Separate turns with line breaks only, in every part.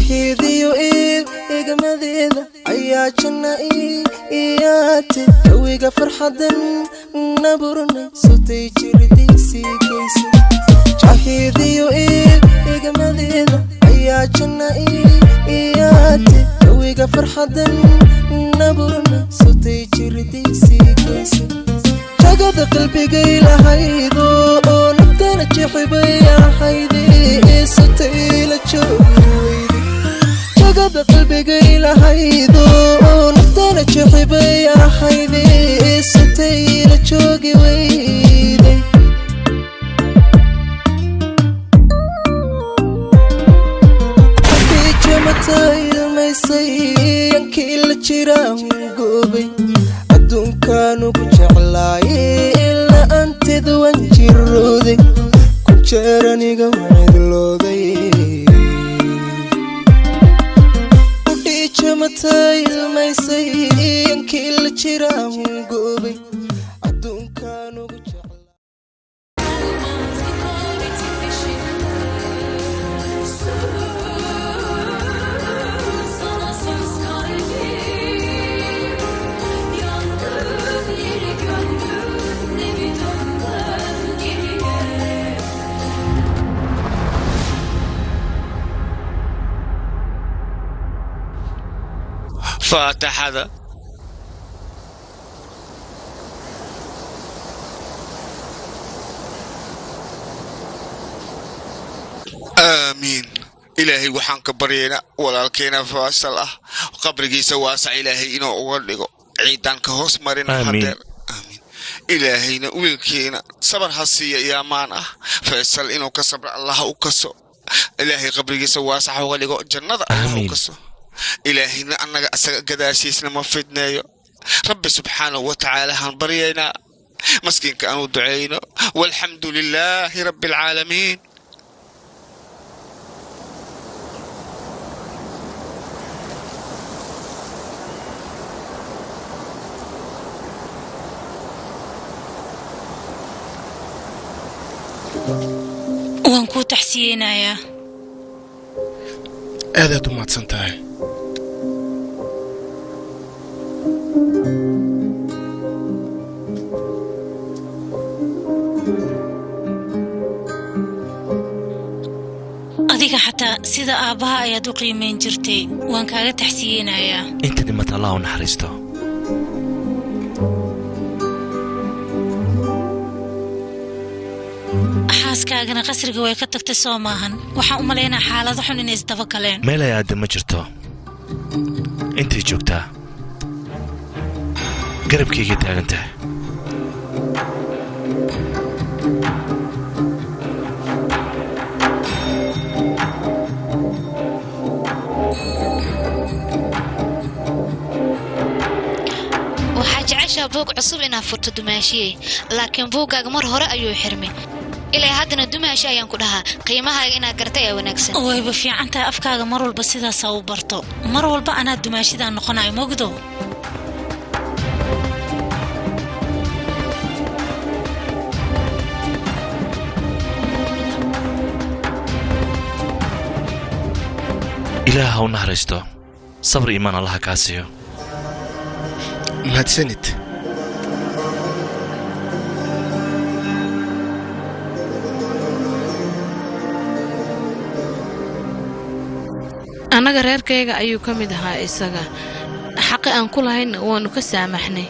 Jahidiyo eegmadeeda ayaa janna iyaate, jawiga farxadan naburna sutay jirdiisii geysay. Jahidiyo eegmadeeda ayaa janna iyaate, jawiga farxadan naburna sutay jirdiisii geysay. Jagada qalbigay lahaydo oo naftana jexibay ahayde, sutay la joogi weyday. Jagada qalbigay lahaydo oo naftana jexibay ahayde, sutay la joogi weyday. Jamata ilmaysay, yankii la jiraan goobay, adduunkaanu ku jeclaayay, la-aanteed waan jirooday, ku jeer aniga waan idlooday. Udhiijamata ilmaysay, yankii la jiraan goobay, adduunkaanu ku jeclaay.
Olmaz ihanetin peşinde. Söz sana söz kalbim. Yangın yeri gönlüm, ne bir dönmem geriye.
Faataxada. Aamiin. Ilaahay waxaan ka baryaynaa walaalkeena Faasal ah qabrigiisa waasac Ilaahay inuu uga dhigo, ciidan ka hoos marina.
Aamiin.
Hadeer aamiin. Ilaahayna wiilkeena sabar ha siiya iyo ammaan ah Faysal inuu ka sabro Allah u kaso. Ilaahay qabrigiisa waasac ha uga dhigo, jannada Allah u
Aamiin.
kaso. Ilaahayna annaga asaga gadaashiisna ma fidneeyo. Rabbi subxaanahu wa tacaala haan baryaynaa, maskiinka aanu ducayno. Walxamdu lilaahi rabbi alcaalamiin.
Waan kuu taxsiyeynayaa.
Aadaad u mahadsan tahay.
Adiga xataa sida aabbaha ayaad u qiimayn jirtay. Waan kaaga taxsiyeynayaa.
Inta dhimata Allah u naxariisto.
Xaaskaagana qasriga way ka tagtay, soo maahan? Waxaan u malaynaa xaalado xun inay isdaba galeen.
Meel ay aadda ma jirto, intay joogtaa, garabkaygay taagan tahay.
Waxaa jeceshaa buug cusub inaad furto, dumaashiyey, laakiin buuggaaga mar hore ayuu xirmay. Ilaa haddana dumaashi ayaan ku dhahaa, qiimahaaga inaad gartay ee wanaagsan.
Wayba fiican tahay afkaaga mar walba sidaasaa u barto. Mar walba anaa dumaashidaa noqonayo, mogdo.
Ilaah ha u naxariisto, sabr iimaan Allaha kaa siiyo.
Mahadsanid.
Annaga reerkayga ayuu ka mid ahaa isaga. Xaqi aan ku lahayn waannu ka saamaxnay.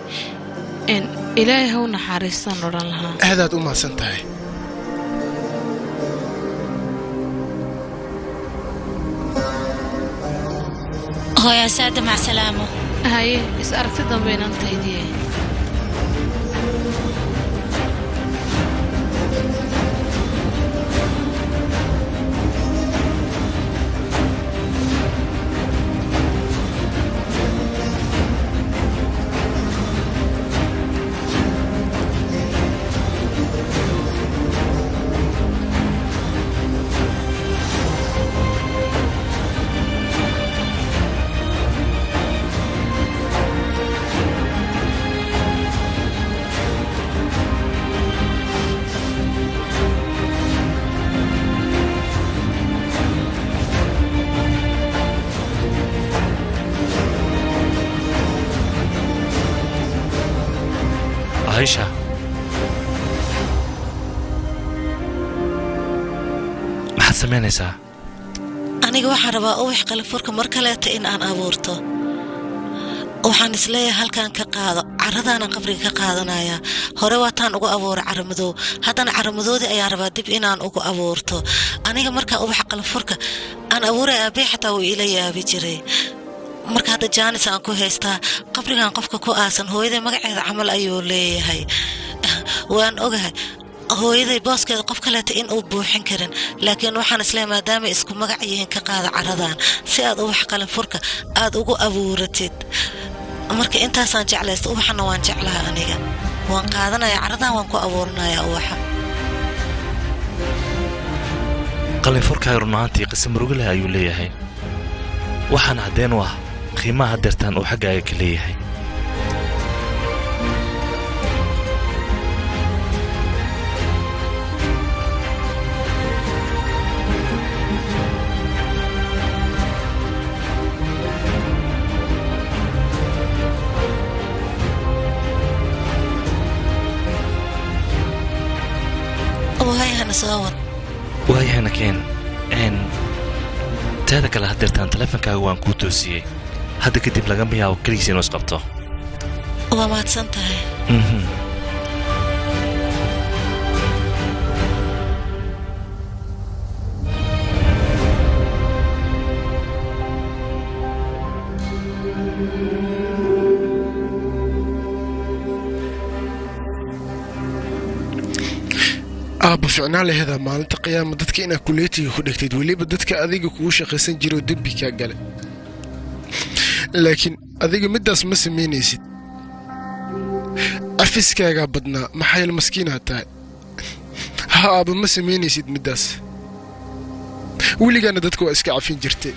Ilaahay ha u naxariistaan odhan lahaa.
Aadaad u mahadsan tahay.
Hooyaasaada, macsalaamo.
Haye, is aragti dambe, inantaydiye.
Aisha, maxaad samaynaysaa?
Aniga waxaan rabaa ubax qalifurka mar kaleeta in aan abuurto. Waxaan isleeyahay halkaan ka qaado carradaanan qabriga ka qaadanayaa. Hore waataan ugu abuuray caramadow, haddana caramadoodii ayaan rabaa dib inaan ugu abuurto. Aniga markaa ubaxa qalifurka aan abuuray aabbe xataa wuu ila yaabi jiray. Marka hadda jaanis aan ku haystaa qabrigan qofka ku aasan hooyaday magaceeda camal ayuu leeyahay. Waan ogahay hooyaday booskeeda qof kaleeta in uu buuxin karin, laakiin waxaan isleeyahay maadaama isku magac yihiin ka qaada carradan si aad ubax qalinfurka aad ugu abuuratid. Marka intaasaan jeclaysta, ubaxana waan jeclaha aniga. Waan qaadanaya carradan, waan ku abuuranayaa ubaxa.
Qalinfurkaaga run ahaantii qisa murugo leh ayuu leeyahay, waxaana caddeen u ah qiimaha haddeertaan uu xaggaaga ka leeyahay.
Waayahana soo wad.
Waayahana keen n taada kale haddeertaan taleefonkaaga waan kuu toosiyey. Hadda kadib lagama yaabo keligiis inuu isqabto.
Waa mahadsan tahay.
Aabba, ficnaa laheedaa maalinta qiyaama dadka inaad kuleetiga ku dhegtid, weliba dadka adiga kugu shaqaysan jira oo dembi kaa gale. Laakiin adiga middaas ma samaynaysid. Afiskaagaa badnaa, maxaa yeele maskiinaad tahay. Ha aabba, ma samaynaysid middaas. Weligaana dadka waa iska cafin jirtay.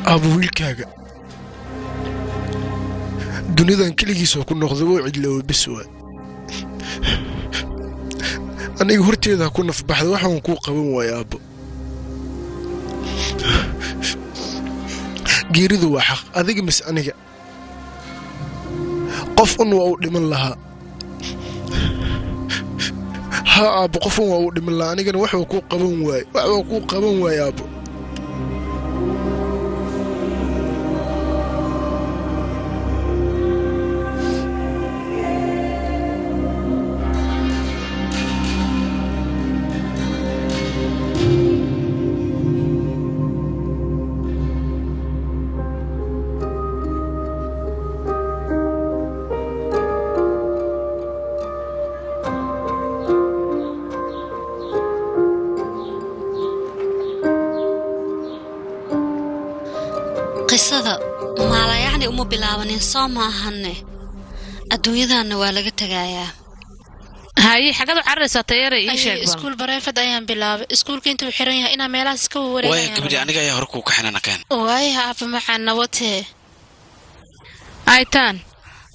Aabba, wiilkaaga dunidan keligiisoo ku noqda wuu cidloowa bis waa. Aniga horteeda ha ku nafbaxda, waxaan kuu qaban waaya aabbo. Geeridu waa xaq, adiga mis aniga qof un waa uu dhiman lahaa. Ha aabbo, qof un waa uu dhiman lahaa, anigana waxbaa kuu qaban waaye, waxbaa kuu qaban waaya aabbo.
Qisada maalayacni uma bilaabanin soo maahanne, adduunyadanna waa laga tegayaa.
Haye, xagad u cararaysaa tayare? Ii sheeg bal.
Iskuul bareefad ayaan bilaabay. Iskuulka intuu xiran yahay inaa meelahaas iska
Waaya
wareegayaan.
gabadhi, aniga ayaa hore kuu kaxinana keen.
Waayaha aabba macaan, nabadtee.
Aytaan,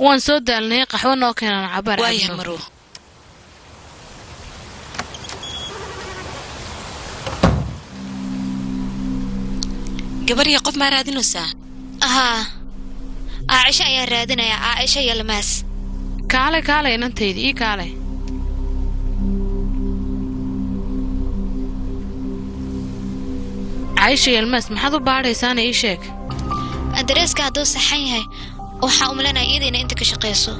waan soo daalnay, qaxwo noo keenan cabaar
Waaya
cabno.
Marow.
Gabarya, qof maa raadinaysaa?
Haa, Caaisha ayaan raadinayaa, Caaisha iyo Lamaas.
Kaalay, kaalay inantaydi, ii kaalay. Caisha iyo Almaas maxaad u baadhaysaana? Ii sheeg.
Adreeska hadduu saxan yahay, waxaa u malanaya iyada inay inta ka shaqayso.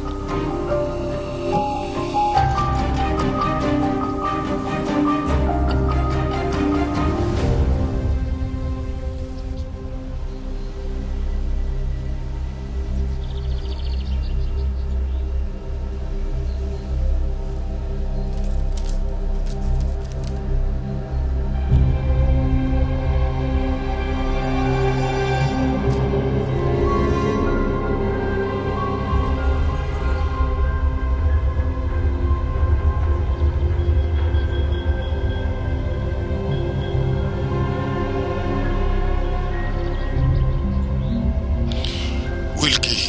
Wiilkii,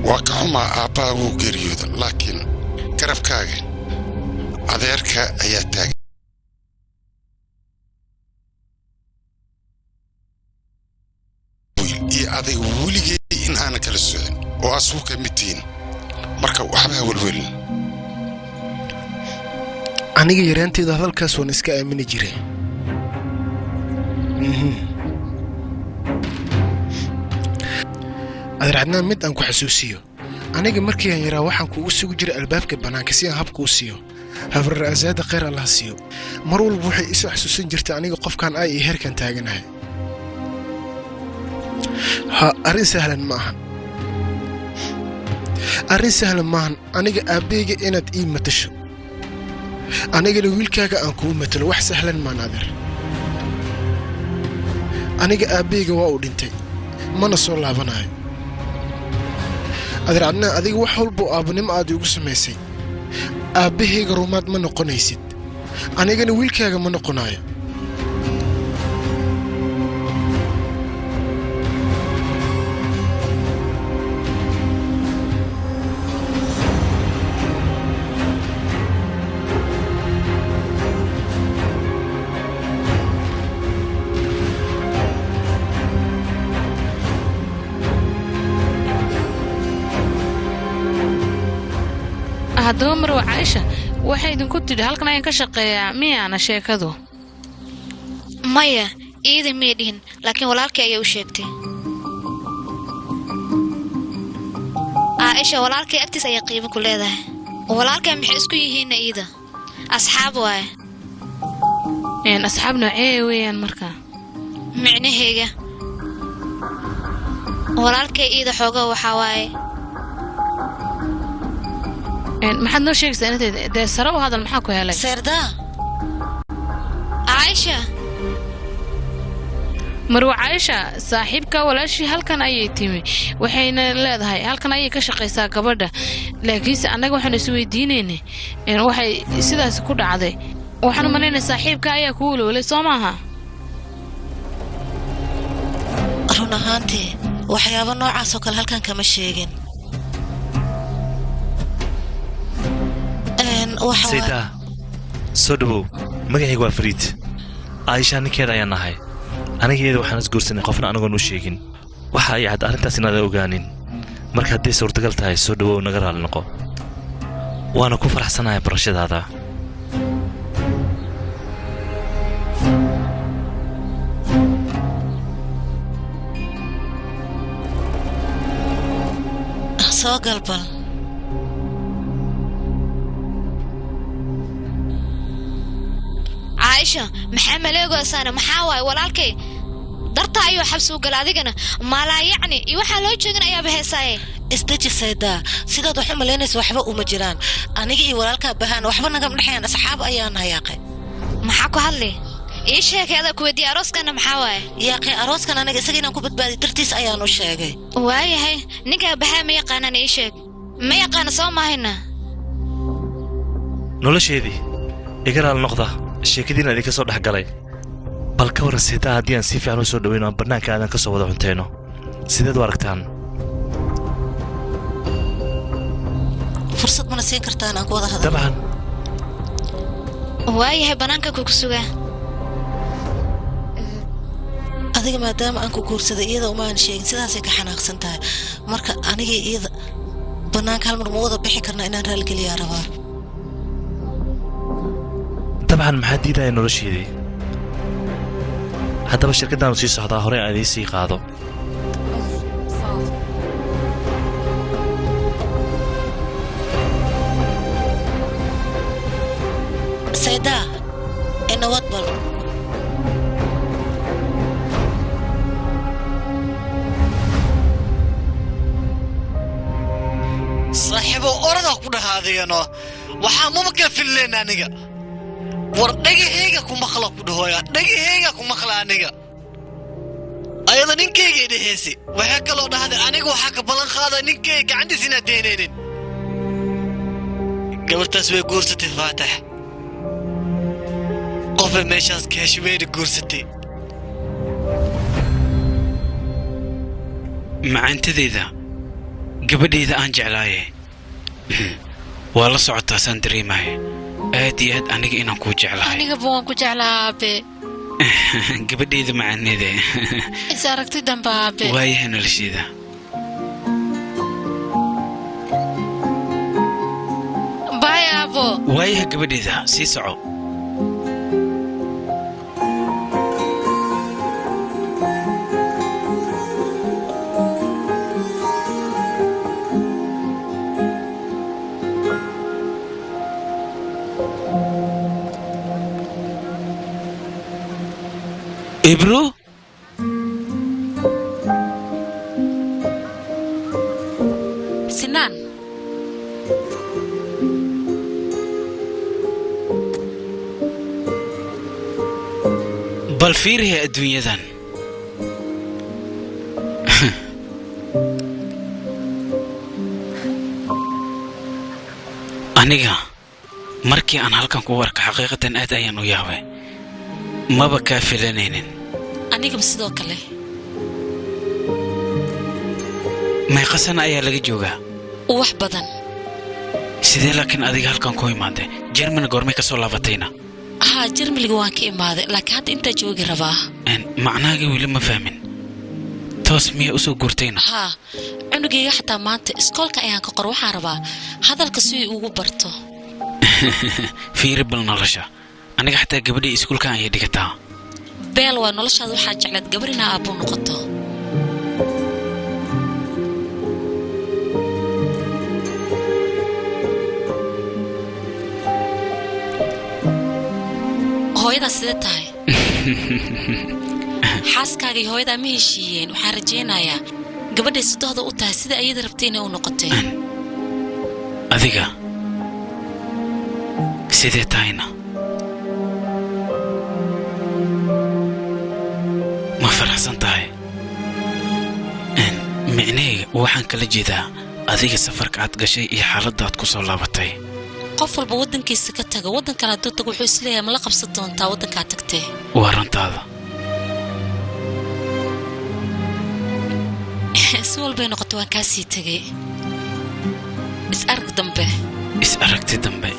waa ka xumaa aabbaha wuu geeriyooda, laakiin garabkaaga adeerka ayaa taagan.
Adiga weligay in aanan kala socin oo asugu ka mid tihiin, marka waxba ha welwelin.
Aniga yaraanteeda hadalkaas waan iska aamini jiray. Adeer Cadnaan, mid aan ku xasuusiyo: aniga markii aan yaraa waxaan kuugu sugi jiray albaabka bannaanka si aan habkuu siiyo. Habrar Asaada, khayr Allah siiyo, mar walba waxay isoo xasuusan jirtay aniga qofkan ay iyo heerkan taaganahay. Ha, arrin sahlan ma ahan, arrin sahlan maahan aniga aabbahayga inaad ii matasho, anigana wiilkaaga aan kugu matalo, wax sahlan maan, adeer. Aniga aabbahayga waa uu dhintay, mana soo laabanayo. Adeer Cadnaan, adiga wax walba oo aabbanimo aad iigu samaysay, aabbahayga rumaad ma noqonaysid, anigana wiilkaaga ma noqonayo.
Haddaba Marwa Caaisha waxay idinku tidhi halkan ayaan ka shaqeeyaa, miyaana sheekadu?
Maya, iida miyay dhihin, laakiin walaalkii ayay u sheegtay. Caaisha walaalkay agtiis ayay qiimo ku leedahay. Walaalkay maxay isku yihiinna iida? Asxaab waaye.
Asxaab noocee weeyaan markaa?
Micnaheyga walaalkay iida xooga waxaa waaye.
Maxaad noo sheegaysaa inanteed? Dee sare u hadal, maxaa ku helay?
Seerdaa.
Caaisha.
Marwa Caaisha, saaxiibka walaashii halkan ayay timi, waxayna leedahay halkan ayay ka shaqaysaa gabadha, laakiinse annaga waxaanu isweydiinaynay waxay sidaas ku dhacday. Waxaan u malaynaya saaxiibka ayaa ku walowlay, soo maaha?
Run ahaantii waxyaabo noocaas oo kale halkan kama sheegin. Waxa
Saydaa, soo dhowow. Magacayga waa Fariid, Caaisha ninkeeda ayaan nahay. Aniga iyada waxaan isguursanay qofna anagoon u sheegin. Waxa ay cad arrintaas inaadan ogaanin. Marka hadday suurtagal tahay, soo dhowow, naga raali noqo, waana ku faraxsanahay barashadaada.
Soo galbal.
Caaisha, maxaa maleegoosaana? Maxaa waaye? Walaalkay darta ayuu xabsi u gala, adigana maalaa yacni iyo waxaa loo jeegin ayaaba heesaaye.
Isdeji Saydaa, sidaad wax u malaynaysa waxba uma jiraan. Aniga iyo walaalkaa Bahaan waxba nagama dhexeeyaan, asxaab ayaan hayaaqay.
Maxaa ku hadli? Ii sheekay, adaa ku weydiiye, arooskana maxaa waaye?
Yaaqay, arooskan aniga isaga inaan ku badbaadi dartiis ayaan u sheegay.
Waayahay, ninkaa Bahaa ma yaqaanaan? Ii sheeg, ma yaqaana soo maahayna?
Nolosheedii, iga raali noqda sheekadiina idinka soo dhex galay. Bal ka warran Saydaa haddii aan si fiican u soo dhoweyno, aan bannaanka aadan ka soo wada cuntayno, sideed u aragtaan?
Fursad mana siin kartaan aan ku wada hadal?
Dabcan.
Waayahay, bannaanka kuku sugaa.
Adiga maadaama aan ku guursaday iyada uma aan sheegin, sidaasay ka xanaaqsan tahay. Marka anigii iyada bannaanka hal mar ma wada bixi karnaa? Inaan raaligeliyaa rabaa.
Dabcan, maxaa diidaya nolosheedii? Haddaba shirkaddaanu sii socdaa, horey aan idiin sii qaado.
Saydaa, inawad bal.
Saaxiibo, oradaa ku dhaha adigano waxaa maba ka filleen aniga. War dhagahayga ku maqla ku dhahoya, dhagahayga ku maqla aniga. Ayada ninkaygay dhehaysi, waxay kaloo dhahday aniga waxaa ka ballan qaada ninkayga gacantiis inaad deynaynin. Gabartaas way guursatay Faatax, qofay meeshaas ka heshay wayna guursatay.
Macaantadayda, gabadhayda aan jeclaaye, waa la socotaasaan dareemaya aad iyo aad aniga inaan kuu jeclahay.
Anigaba waan ku jeclaa, aabe.
Gabadhayda macaneede.
Is aragti dambe, aabe.
Waayahay nolosheeda.
Bye, aabo.
Waayaha gabadhayda, sii soco. Ebru.
Sinaan.
Bal fiirihe adduunyadan. Aniga markii aan halkan ku arka, xaqiiqatan aad ayaan u yaabay. Maba kaa filanaynin.
Anigaba sidoo kale.
Meeqa sana ayaa laga joogaa?
Wax badan.
Sidee laakiin adiga halkan ku imaaday? Jermani goormay ka soo laabatayna?
Haa, Jarmaliga waan ka imaaday, laakiin hadda intaa joogi rabaa.
Macnahaaga weli ma fahmin. Toos miyaa usoo guurtayna?
Haa, cunugayga xataa maanta iskoolka ayaan ka qor. Waxaan rabaa hadalka si uu ugu barto.
Fiiri bal nolosha. Aniga xataa gabadhii iskuulka ayay dhigataa.
Beel waa noloshaada. Waxaa jeclaad gabar inaa aabbuu noqoto. Hooyadaa sidee tahay? Xaaskaaga iyo hooyadaa ma heshiiyeen? Waxaan rajaynayaa gabadhay sodohda u tahay sida ayada rabtay inay u noqotay.
Adiga sidee tahayna? Ma faraxsan tahay? Micnahayga waxaan kala jeedaa adiga safarka aad gashay iyo xaaladda aad ku soo laabatay.
Qof walba waddankiisa ka taga, waddan kale hadduu tago, wuxuu isleeyahay ma la qabsan doontaa waddankaa tagtee.
Waa runtaada.
Si walbay noqoto, waan kaa sii tegay. Is arag dambe.
Is aragti dambe.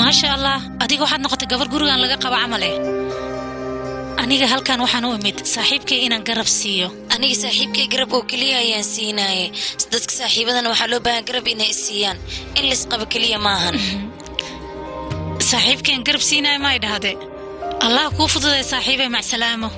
Maasha Allah, adiga waxaad noqotay gabar gurigan laga qabo camale. Aniga halkan waxaan u imid saaxiibkay inaan garab siiyo.
Aniga saaxiibkay garab oo keliya ayaan siinaye. Dadka saaxiibadana waxaa loo baahan garab inay isiiyaan. In laisqabo keliya maahan.
Saaxiibkeen garab siinaya ma idhahde? Allah kuu fududay saaxiibay, macsalaamo.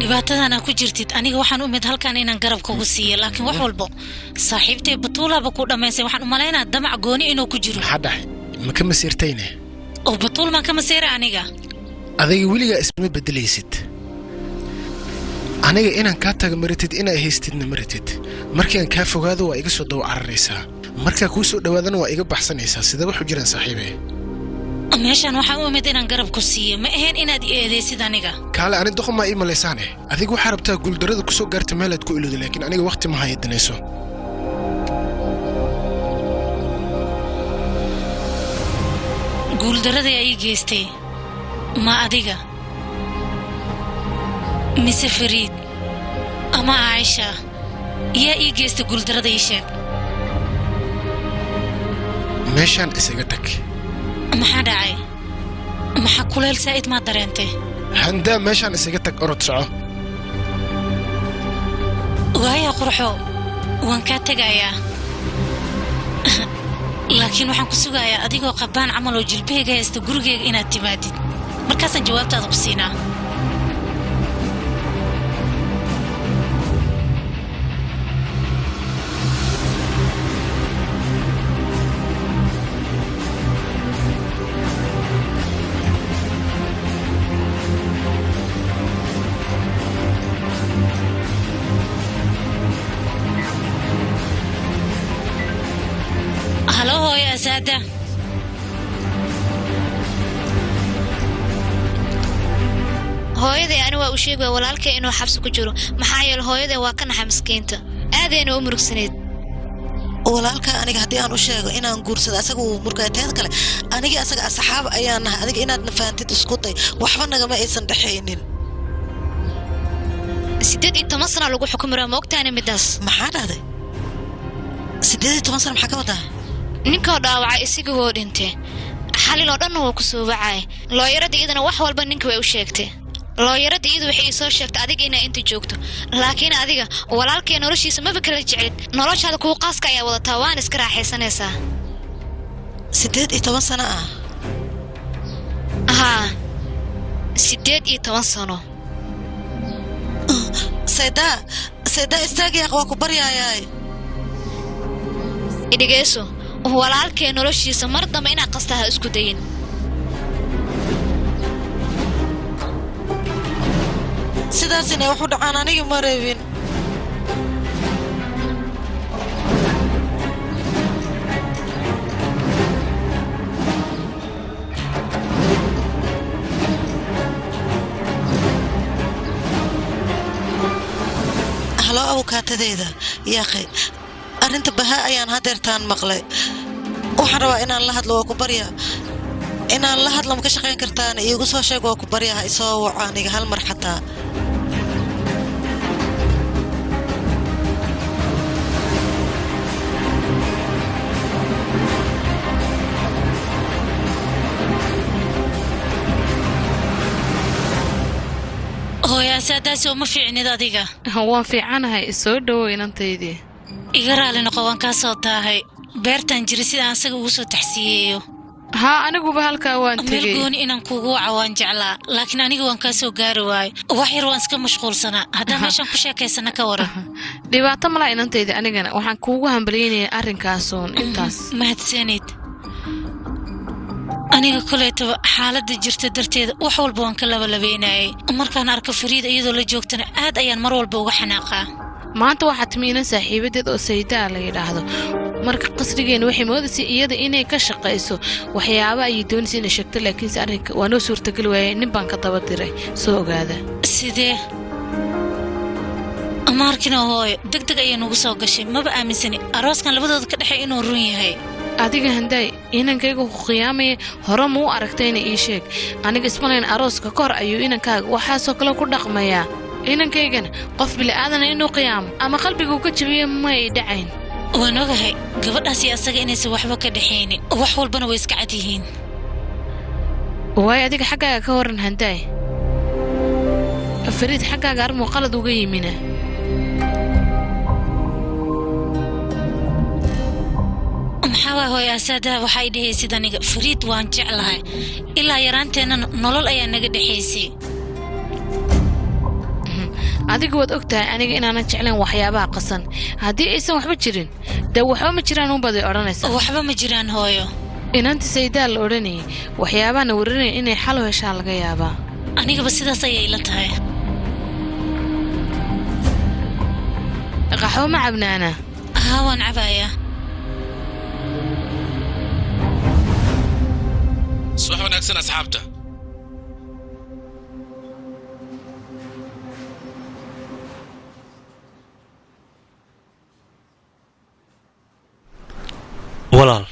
Dhibaatadan aa ku jirtid, aniga waxaan u imid halkan inaan garab kugu siiyo, laakiin wax walbo saaxiibtay Batuulaba ku dhammaysay. Waxaan u malaynaa damac gooni inuu ku jiro.
Maxaa dhaxay? Ma ka masiirtayne?
Oo Batuul maan ka masiira aniga?
Adiga weligaa isma beddelaysid. Aniga inaan kaa taga maratid, inaa haystidna maratid. Markaan kaa fogaado waa iga soo daw cararaysaa, markaa kuu soo dhowaadana waa iga baxsanaysaa. Sidee wax u jiraan, saaxiibe?
Meeshaan waxaan u imid inaan garab ku siiyo, ma ahayn inaad i eedaysid aniga.
Kaale, ani doqon maa ii malaysaane? Adiga waxaa rabtaa guuldarrada ku soo gaarta meelaad ku ilowda, laakiin aniga wakhti ma hayadanayso.
Guuldarradii ay ii geystay ma adiga mise Fariid? Ama Caaisha yaa ii geysta guuldarrada ii sheeg.
Meeshaan isaga tag.
Maxaa dhacay? Maxaa kuleel saa'id maa dareentay?
Handaa, meeshaan isaga tag, orod soco.
Waaya qurxo, waan kaa tegayaa, laakiin waxaan ku sugayaa adigoo qabaan camal oo jilbahayga haysta gurigayga inaad timaadid, markaasaan jawaabtaada ku siinaa. Halo hooyo Asaada.
Hooyaday ani waa u sheegaya walaalkay inuu xabsi ku jiro, maxaa yeele hooyaday waa ka naxay miskiinta, aadayna u murugsanayd.
Walaalka aniga haddii aan u sheego inaan guursado asaga wuu murgaya. Teeda kale, anigii asaga asxaab ayaan nahay. Adiga inaad nafaantid isku day, waxba nagama aysan dhexaynin.
18 sana lagu xukumi raa, ma ogtahay midaas?
Maxaa dhahday? 18 sana maxaa ka wadaa?
Ninkoo dhaawacay isaga woo dhintay, xalil oo dhanna wuu ku soo wacay. Looyaradda iyadana wax walba ninka way u sheegtay. Looyaradda iyadu waxay ii soo sheegtay adiga inaa inta joogto, laakiin adiga walaalkay noloshiisa maba kala jeclid. Noloshaada kuwa qaaska ayaa wadataa, waana iska raaxaysanaysaa.
18 sano ah?
Haa, 18 sano.
Saydaa, Saydaa, istaagayaaq, waa ku baryayaay.
Idhigeyso, walaalkay noloshiisa mar dambe inaad qasta ha isku dayin.
Sidaas inay wax u dhacaan aniga ma reebin. Halo abukaatadeyda, yaaqi, arrinta Bahaa ayaan hadeertaan maqlay. Waxaan rabaa inaan la hadlo, waa ku baryaa. Inaan la hadlo ma ka shaqayn kartaan? Iigu soo sheeg, waa ku baryaa, ha isoo waco aniga hal mar xataa.
Hooyo Asaadaasi, uma fiicnid adiga?
Waan fiicanahay, soo dhowow inantaydii.
Iga raali noqo, waan kaa soo daahay. Beertaan jira sida aan isaga ugu soo taxsiiyeeyo.
Haa, aniguba halkaa waan
Meel
tegey.
gooni inaan kuugu waco waan jeclaa, laakiin aniga waan kaa soo gaari waayo. Wax yar waan iska mashquulsanaa. Haddaan meeshaan ku sheekaysana ka waran?
Dhibaato malaa inantayda, anigana waxaan kuugu hambalyaynayaa arrinkaasuun intaas.
Mahadsanid. Aniga koleetaba xaaladda jirta darteeda wax walba waan ka labalabeynayay. Markaan arko Fariida iyadoo la joogtana aad ayaan mar walba uga xanaaqaa.
Maanta waxaa timi inan saaxiibadeed oo Saydaa la yidhaahdo. Marka qasrigeena waxay moodaysay iyada inay ka shaqayso. Waxyaaba ayay doonaysa inay sheegto, laakiinse arrinka waa noo suurtageli waayay. Nin baan ka daba diray, soo ogaada.
Sidee maarkino hooyo, deg deg ayay nugu soo gashay. Maba aaminsani arooskan labadooda ka dhexay inuu run yahay.
Adiga Handaay, inankayga ku khiyaamaya hore muu aragtayna? Ii sheeg. Aniga ismalayn arooska ka hor ayuu inankaaga waxaasoo kale ku dhaqmayaa. Inankaygana qof bili'aadana inuu qiyaamo ama qalbigu ka jabiyo may dhacayn.
Waan ogahay gabadhaas iyo asaga inaysan waxba ka dhexaynin, wax walbana way iska cad yihiin.
Waayo, adiga xaggaaga ka waran Handaay? Fariid xaggaaga armuu qalad uga yimina?
Maxaa waay hooyo Asaadaha waxay dhehaysid? Aniga Fariid waan jeclahay, ilaa yaraanteenna nolol ayaa naga dhexaysay.
Adiga waad og tahay aniga inaanan jeclayn waxyaabaha qasan. Haddii aysan waxba jirin, dee waxba ma jiraan unbaad ay odhanaysaa.
Waxba ma jiraan hooyo.
Inanti Saydaa la odhanayay waxyaabaana warinaya inay xal u heshaa laga yaabaa.
Anigaba sidaas ayay ila tahay.
Qaxwo ma cabnaana?
Haa, waan cabayaa.
Subax wanaagsan asxaabta.
Walaal,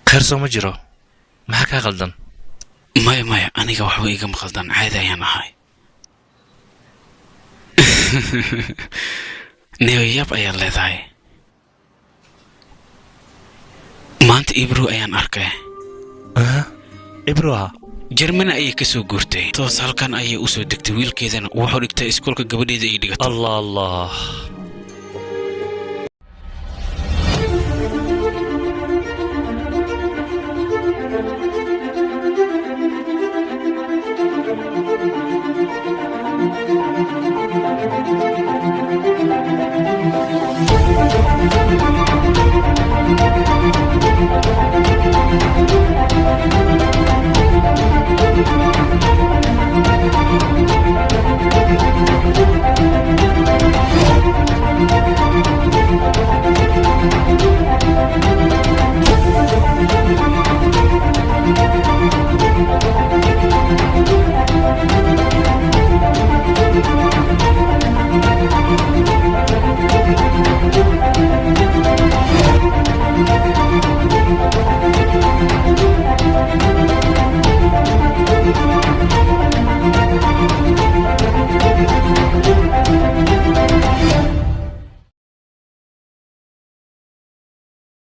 khayr soo ma jiro? Maxaa kaa qaldan?
Maya, maya, aniga waxba igama khaldan, caadi ayaan ahay. Neoyaab ayaad leedahay. Maanta Ibro ayaan arkay.
Ibroha?
Jermani ayay ka soo guurtay, toos halkan ayay u soo degtay. Wiilkeedana wuxuu dhigtay iskoolka gabadheeda ay dhigato.
Allah, allah.